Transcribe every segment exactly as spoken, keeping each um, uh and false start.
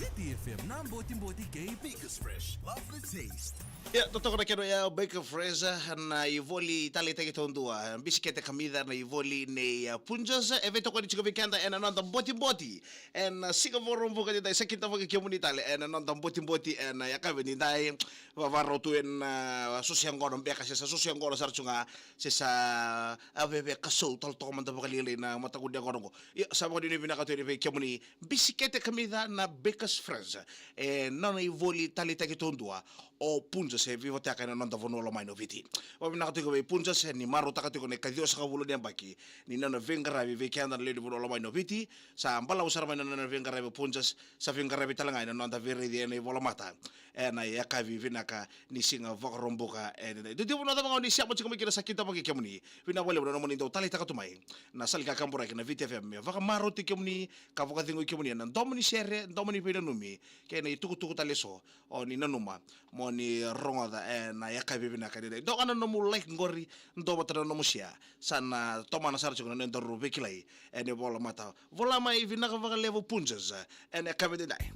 Viti F M na Botiboti kei Bakers Fresh. Love the taste. Ia, totoka na kena ya Baker Fresh, na ivoli taleitaki taudua, bisikete kamica na ivoli nei, uh, Punjas, e veitokoni tiko vei keda ena noda Botiboti. Ena, uh, siga Vakaraubuka nidai, sa kidavaki kemuni tale ena noda Botiboti ena, uh, yakavi nidai. Vavarau tu ena, uh, soso yaqona beka, se sa soso yaqona sara tu ga, se sa, uh, veve kasou tale toka mada vakalailai na mataqu ni yaqona qo. Ia, sa vakanuinui vinaka tu yani vei kemuni bisikete kamica na Bakers Fresh. E nona ivoli taleitaki taudua o Punjas, e veivataka ena noda vanua lomani o Viti. Vakavinaka tiko vei Punjas, e ni marautaka tiko na ikaciwasagavulu ni yabaki ni nona veiqaravi vei keda na lewe ni vanua lomani o Viti. Sa balavu sara mai na nona veiqaravi o Punjas, sa veiqaravi tale ga ena noda veiraici ena ivolamata ena yakavi vinaka ni siga Vakaraubuka. E dodonu na cava ga o ni sema tiko mai kina, sa kidavaki kemuni. Vinaka vakalevu na nomuni dau taleitaka tu mai na sala ni kakaburaki na Viti F M, me vakamarauti kemuni ka vakacegui kemuni ena domo ni sere, domo ni veinanumi kei na itukutuku tale eso o ni nanuma mo ni rogoca ena yakavi vinaka nidai. Dua ga na nomu like qori, dua vata na nomu share, sa na tomana sara tiko na nodaru veikilai ena ivolamata. Vola mai, vinaka vakalevu Punjas ena yakavi nidai.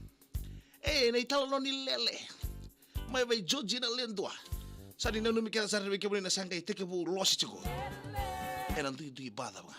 E, na italanoa ni lele mai vei Georgina Ledua. Sa ni nanumi kece sara vei kemuni na sa qai tekivu losi tiko ena duidui baca vaka.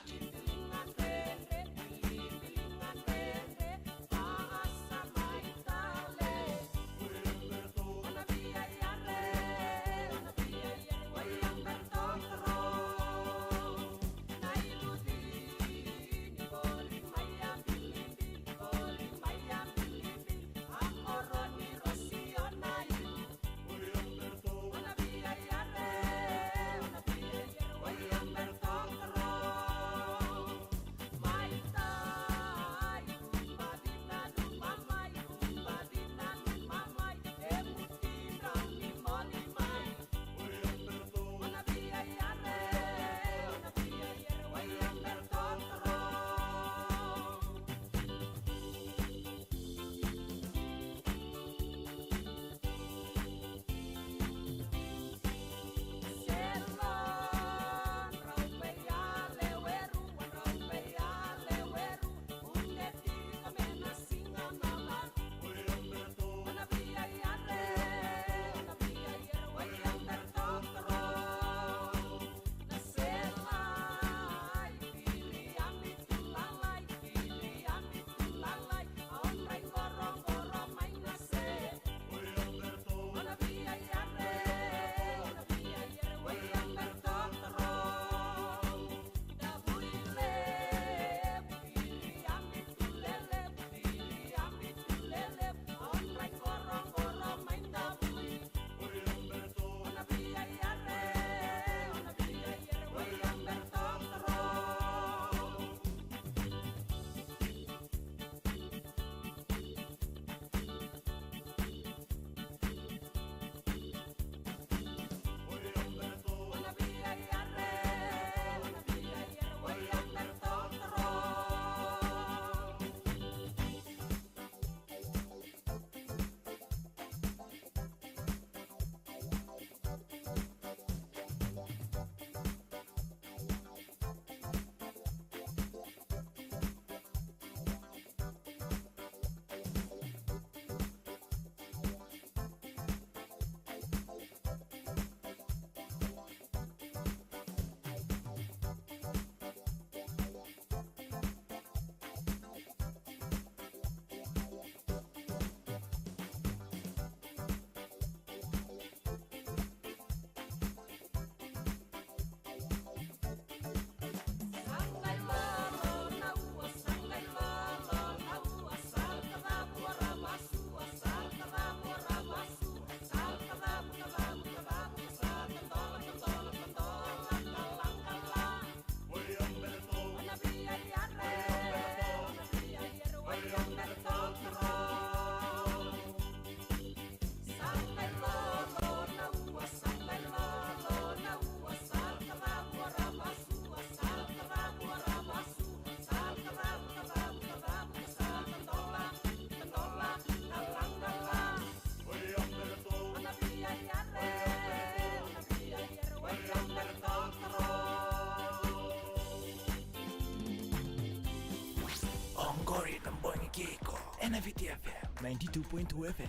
Na Viti F M ninety-two point two F M.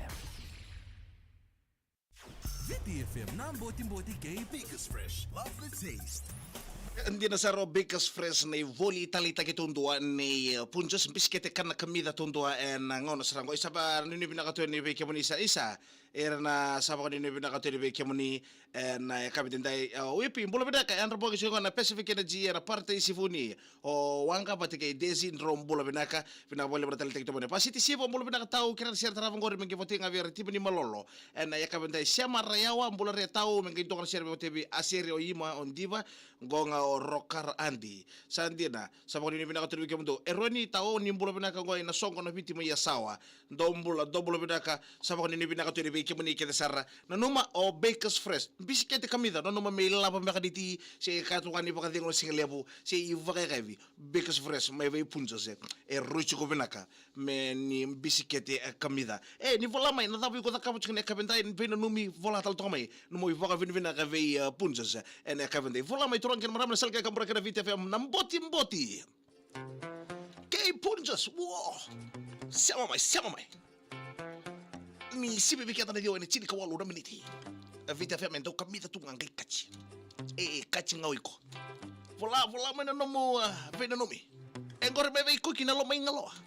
Viti F M na Botiboti kei Bakers Fresh. Love the taste. Dina sara o Bakers Fresh na ivoli taleitaki taudua ni, eh, punjas, bisikete kana kamica taudua ena gauna sara oqo. Isa, vakanuinui vinaka tu yani vei kemuni Isa, Isa. Era na sa vakanuinui vinaka tu yani vei kemuni ena yakavi edaidai. Eh, Wipi, bula vinaka, e yadra bogi tiko qo na Pacific Energy ena Paradise Vuni. O Waqa vata kei Desi, drau bula vinaka, vinaka vakalevu na taleitaki tu mai na Pasiti Sivo, bula vinaka tau, kei ira na sere tarava qori me qai votei ga vei ira Timi ni Malolo. Ena yakavi edaidai Sema Rayawa, bula re tau, me qai dua ga na sere me votei vei Aseri, o Ima, o Diva, qo ga o Rokar Adi. Sa dina, sa vakanuinui vinaka tu yani vei kemudou. Eroni tau, ni bula vinaka qo ena soqo na Viti mai Yasawa. Dou bula, dou bula vinaka, sa vakanuinui vinaka tu yani vei kemuni kece sara. Nanuma o Bakers Fresh, bisikete kamica, nanuma me ilavo me ka ni ti, se ka tu ga ni vakacegu na siga levu, se ivakayakavi. Bakers Fresh mai vei Punjas, e rui tiko vinaka me ni bisikete, e, kamica. E, ni vola mai na cava iko cakava tiko ena yakavi edaidai, veinanumi, vola tale toka mai. Nomu ivakavinavinaka vei, e, Punjas, e, ena yakavi edaidai. Vola mai turaga kei na marama ena sala kei na kaburaki na Viti F M, na Botiboti kei Punjas. Wo! Sema mai, sema mai. Ni sivi vei keda na ciwa ena tinikawalu na miniti. E Viti F M e dau kamica tu ga qai kati. E, kati ga o iko. Vola, vola mai na nomu, a, veinanumi. E qori mai vei Kuki na Lomaigaloa.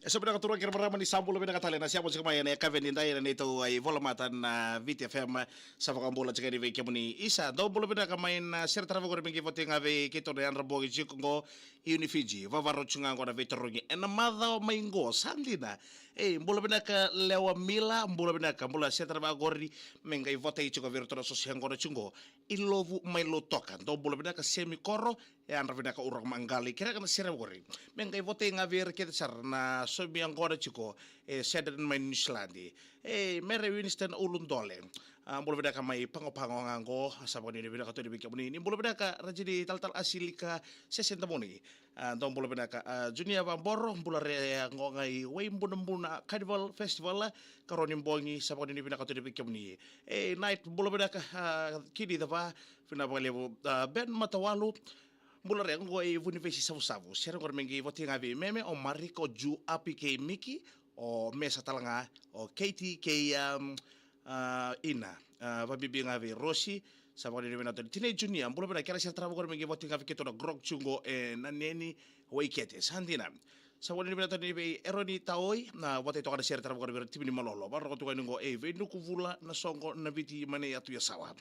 E so vinaka turaga kei na marama, ni sa bula vinaka tale na siamo tiko mai ena yakavi edaidai ena neitou ivolamata na Viti F M. Sa vakabula tiko yani vei kemuni Isa, dou bula vinaka mai na sere tarava qori me qai votei ga vei keitou na yadra bogi tiko qo, Unifiji. Vavarau tiko ga qo na veitarogi ena macawa mai qo, sa dina. Ei, bula vinaka lewa Mila, bula vinaka, bula seta na vaqori, me qai votai tiko vei iratou na soso yaqona tiko. I Lovu mai Lautoka, dou bula vinaka Semi Koro, e yadra vinaka Ura Maqali, kereka na sere vaqori. Me qai votai ga vei ira kece sara na somi yaqona tiko, e Sydney mai New Zealand. E Mere Winston Uludole, a, bula vinaka mai Pagopago ga qo, sa vakanuinui vinaka tu yani vei kemuni. Ni bula vinaka Rajini Talatala Asilika, Sese Damuni. A, dou bula vinaka, a, Junia Vaboro, bula re qo ga i Waibunabuna Carnival Festival, karua ni bogi, sa vakanuinui vinaka tu yani vei kemuni. E Night, bula vinaka, a, kini cava, vinaka vakalevu, a, Ben Matawalu, bula re qo i Vunivesi Savusavu, sere qo me qai votai ga vei Meme, o Mariko, Ju, Api kei Miki, o Mesa tale ga, o Katie kei, um, a, Ina, a, vabibi ga vei Rosi, sa vakanuinui vinaka tu yani. Tinei Junia, bula vinaka, kena sere tarava qori me qai votai ga vei keitou na Grog Jugo e Naneni, Waikete, sa dina. Sa vakanuinui vinaka tu yani vei Eroni Taoi, na votai toka na sere tarava qori vei ira timi ni Malolo, vakarorogo tu ga yani qo e Veinukuvula, Nasoqo, Naviti, mai na yatu Yasawa.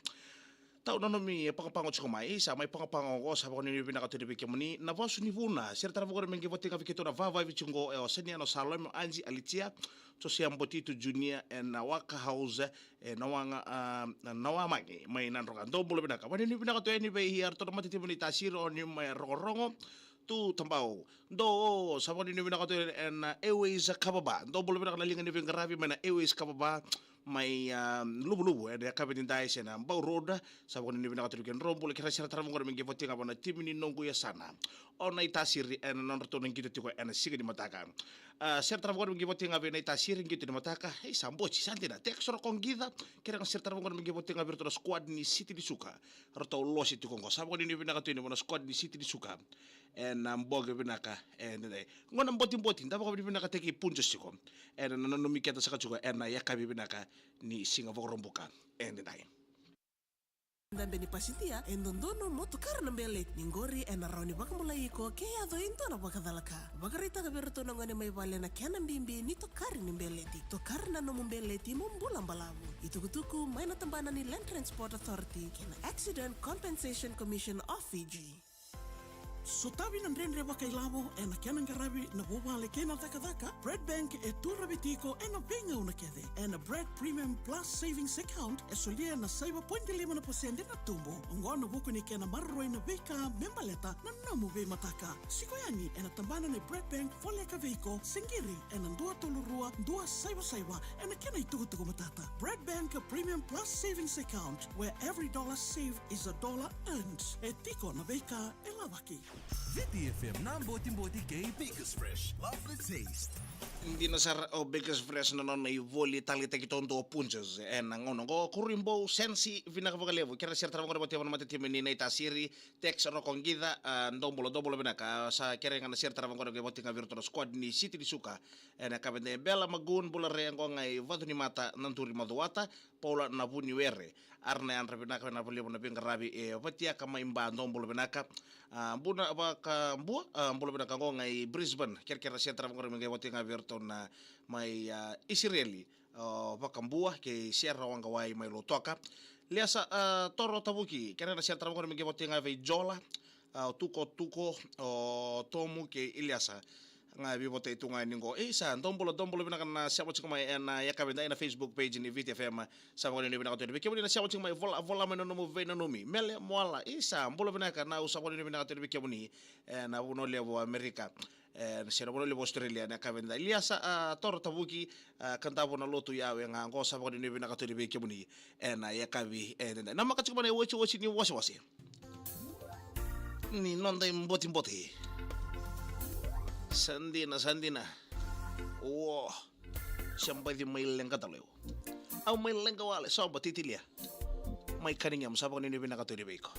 Tau nanumi e Pagopago tiko mai, sa mai Pagopago qo, sa vakanuinui vinaka tu yani vei kemuni. Navasu ni Vuna, sere tarava qori me qai votai ga vei keitou na vavavi tiko qo, e o Saniano Salome, o Anji Alitia, Josea Botitu Junior, e na Waka House, e na waga, a, na Wamagi, mai Nadroga. Dou bula vinaka. Vakanuinui vinaka tu yani vei iratou na matatimuni Tasiri, o ni mai Rogorogo, tu Tabau. Dou, sa vakanuinui vinaka tu yani e na Airways Kavaba. Dou bula vinaka na liga ni veiqaravi mai na Airways Kavaba, mai, a, Luvuluvu, e na yakavi ni dai se na Bau Road, sa vakanuinui vinaka tu yani vei kedrau bula, kena sere tarava qori me qai votai ga vei na timi ni Noqu Yasana. O Nai Tasiri, e na nodratou na qito tiko e na siga ni mataka. A, sere tarava qori me qai votai ga vei Nai Tasiri, qito ni mataka, e sa boti, sa dina, Tex Rokoqica, kena sere tarava qori me qai votai ga vei iratou na squad ni City ni Suka, ratou losi tiko qo, sa vakanuinui vinaka tu yani vei na squad ni City ni Suka. E na bogi vinaka, e dai. Qo na botiboti, da vakavinavinakataki Punjas tiko. E na nanumi keda saka tiko, e na yakavi vinaka ni siga Vakaraubuka, e dai. Dabe ni pasidia, e dodonu mo tokara na beleti, ni qori e na rawa ni vakabulai iko ke yaco e dua na vakacalaka. Vakaraitaka vei iratou na gone mai vale na kena bibi ni tokari ni beleti. Tokara na nomu beleti mo bula balavu. Itukutuku mai na tabana ni Land Transport Authority kei na Accident Compensation Commission of Fiji. Sotavi na dredre vakailavo e na kena qaravi na vuvale kei na cakacaka, Bradbank e tu raviti iko e na veigauna kece. E na Brad Premium Plus Savings Account e solia na saiva poidi lima na pasede na tubu. Oqo na vuku ni kena maroroi na veika me baleta na nomu veimataka. Siko yani e na tabana ni Bradbank voleka vei iko se qiri e na dua tolu rua dua saiva saiva e na kena itukutuku matata. Bradbank Premium Plus Savings Account, where every dollar saved is a dollar earned. E tiko na veika e lavaki. Viti F M na botiboti kei Baker's Fresh. Love the taste. Dina sara o Baker's Fresh na nona ivoli taleitaki taudua o Punjas. E na gauna oqo, Kuribou Sensi, vinaka vakalevu. Kena sere tarava qori vata kei na matatimuni Nai Tasiri, Tex Rokoqica, a, dou bula, dou bula vinaka. Sa kerei ga na sere tarava qori qai votai ga vei iratou na squad ni City ni Suka. E na yakavi dai, Bela Magun, bula re qo ga i Vatunimata, Naduri, Macuata, Paula Navuniwere. Era na yadra vinaka, vinaka vakalevu na veiqaravi e Vatiaka mai Ba, dou bula vinaka. A, Buna Vakabua, a, bula vinaka qo ga i Brisbane. Kerekere na sere tarava qori me qai votai ga vei iratou na mai, a, Isireli, o Vakabua kei Sera Waqawai mai Lautoka. Liasa, a, Toro Tavuki, kena sere tarava qori me qai votai ga vei Jola, a, o Tuko Tuko, o Tomu kei Iliasa. Ga veivotai tu ga yani qo. E sa, dou bula, dou bula vinaka na sema tiko mai e na yakavi dai na Facebook page ni Viti F M. Sa vakanuinui vinaka tu yani vei kemuni na sema tiko mai, vola, vola mai na nomu veinanumi. Mele Moala, e sa, bula vinaka, na au sa vakanuinui vinaka tu yani vei kemuni e na vanua levu Amerika. E, se na vanua levu Australia na yakavi dai. Liasa, a, Toro Tavuki, a, Kadavu na Lotu Yawe ga qo, sa vakanuinui vinaka tu yani vei kemuni e na yakavi e dai. Namaka tiko mai na iwasiwasi ni wasewase ni noda ibotiboti. Sa dina, sa dina. Uo. Se baci mai leqa tale. Au mai leqa wale, soba titilia. Mai Cunningham, sa vakanuinui vinaka tu yani vei iko.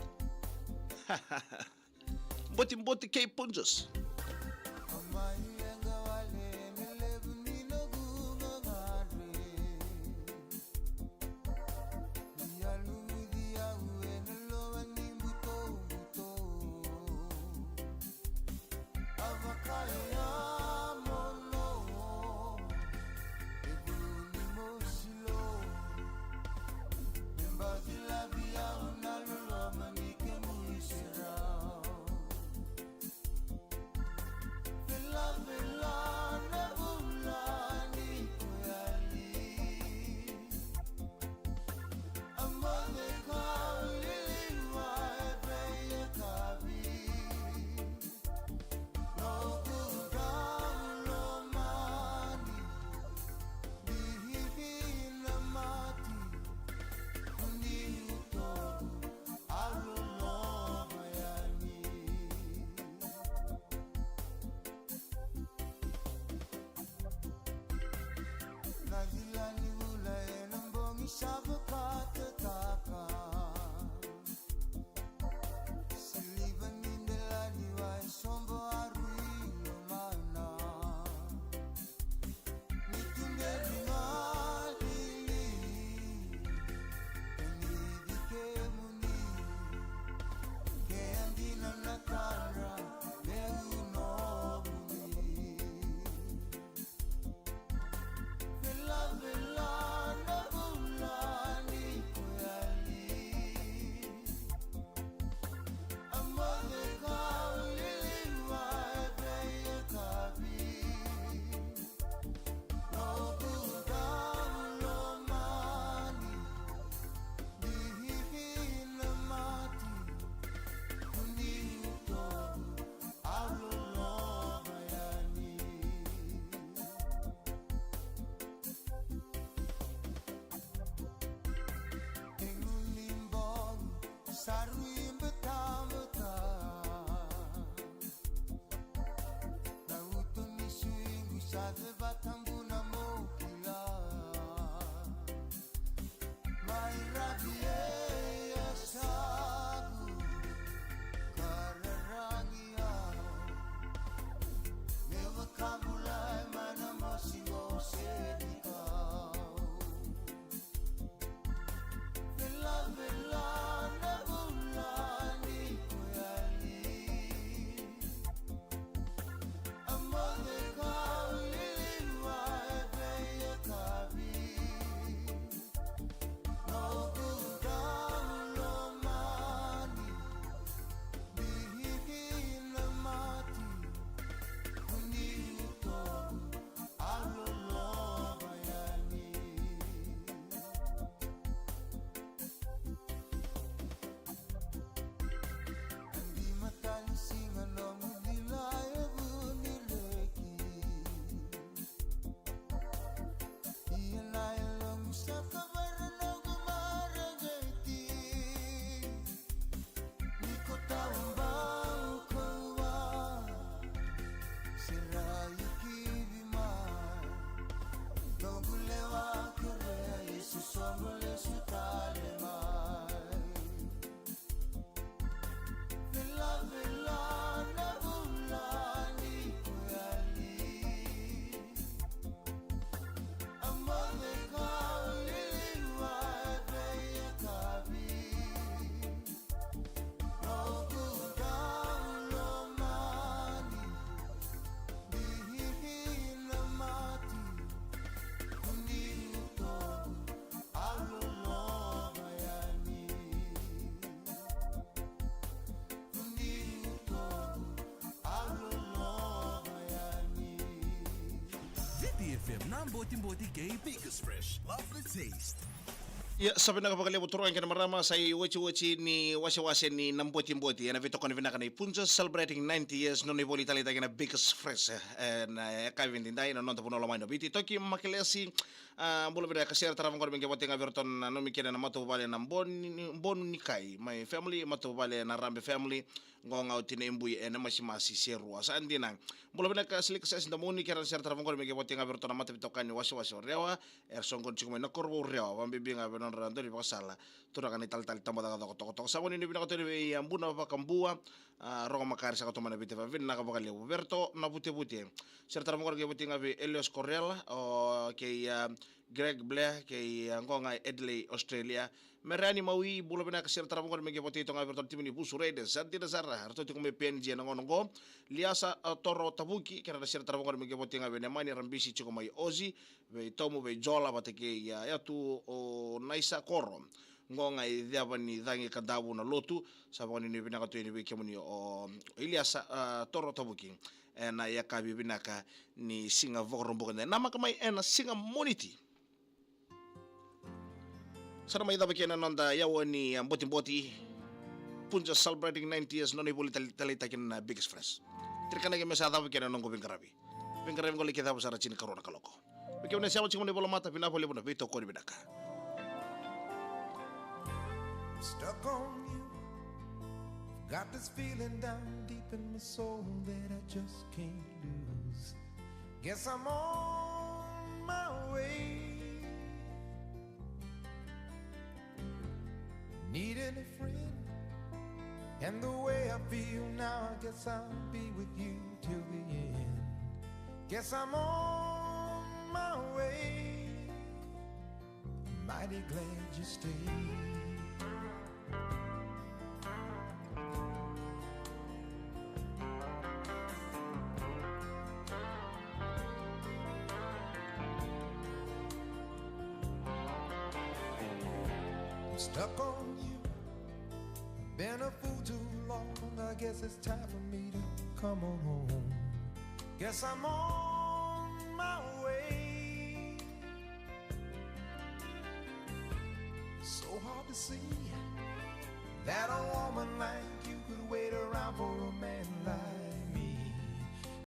Botiboti kei Punjas. Botiboti kei Biggest Fresh. Love the taste. Ia, sa vinaka vakalevu turaga kei na marama, sa i otioti ni wasewase ni na botiboti ena veitokoni vinaka ni Punjas celebrating ninety years, nona ivola taleitaki na Biggest Fresh. E, na yakavi edaidai na noda vanua lomani o Viti, Toki Makelesi. A, bula vinaka, sere tarava qori me qai vata ga vei iratou na nomu kena na matavuvale na Boni, Bonu ni Kai, my family, matavuvale na Rabe family, qo ga o Tina Ibui ena Masimasi, Serua. Sa dina. Bula vinaka Silika Sesi Damuni, kerea na sere tarava qori me qai vata ga vei iratou na mataveitokani wasewase o Rewa, era soqoni tiko mai na koro vou Rewa, vakabibi ga vei nodra dau ni vakasala, turaga na italetale Tabacakacaka Tokatoka. Sa vakanuinui vinaka tu yani vei, a, Buna Vakabua, a, Rogo Makare, sa koto mai na Viti, vakavinaka vakalevu. Vei iratou na Vutevute, sere tarava qori qai vata ga vei Elios Corella, o, kei, a, Greg Blair, kei, a, qo ga Adelaide, Australia. Merani Maui, bula vinaka, sere tarava qori me qai vata toka ga vei iratou na timi ni Vusu Raiders. Sa dina sara, ratou tiko mai P N G ena gauna qo. Liasa, a, Toro Tavuki, kerea na sere tarava qori me qai vata ga vei Nemani Rabisi tiko mai Ozi, vei Tomu, vei Jola, vata kei, a, Yatu o Naisa Koro. Qo ga i ceva ni cagi ka davu na lotu, sa vakanuinui vinaka tu yani vei kemuni o Iliasa, a, Toro Tavuki. Ena yakavi vinaka ni siga Vakaraubuka, namaka mai ena siga Moniti. Sa na mai cava kina na noda yawa ni, a, botiboti. Punjas celebrating ninety years, nona ivola tale-, taleitaki na Biggest Fresh. Tirikanaki me sa cava kina na noqu veiqaravi. Veiqaravi qo lai ke cava sara tinikarua na kaloko. Me kemuni na sema tiko mai na ivolamata, vinaka vakalevu na veitokoni vinaka. Stuck on you. Got this feeling down deep in my soul that I just can't lose. Guess I'm on my way. Needing a friend. And the way I feel now, I guess I'll be with you till the end. Guess I'm on my way. Mighty glad you stayed. I'm stuck on you. Been a fool too long. I guess it's time for me to come on home. Guess I'm on my way. So hard to see that a woman like you could wait around for a man like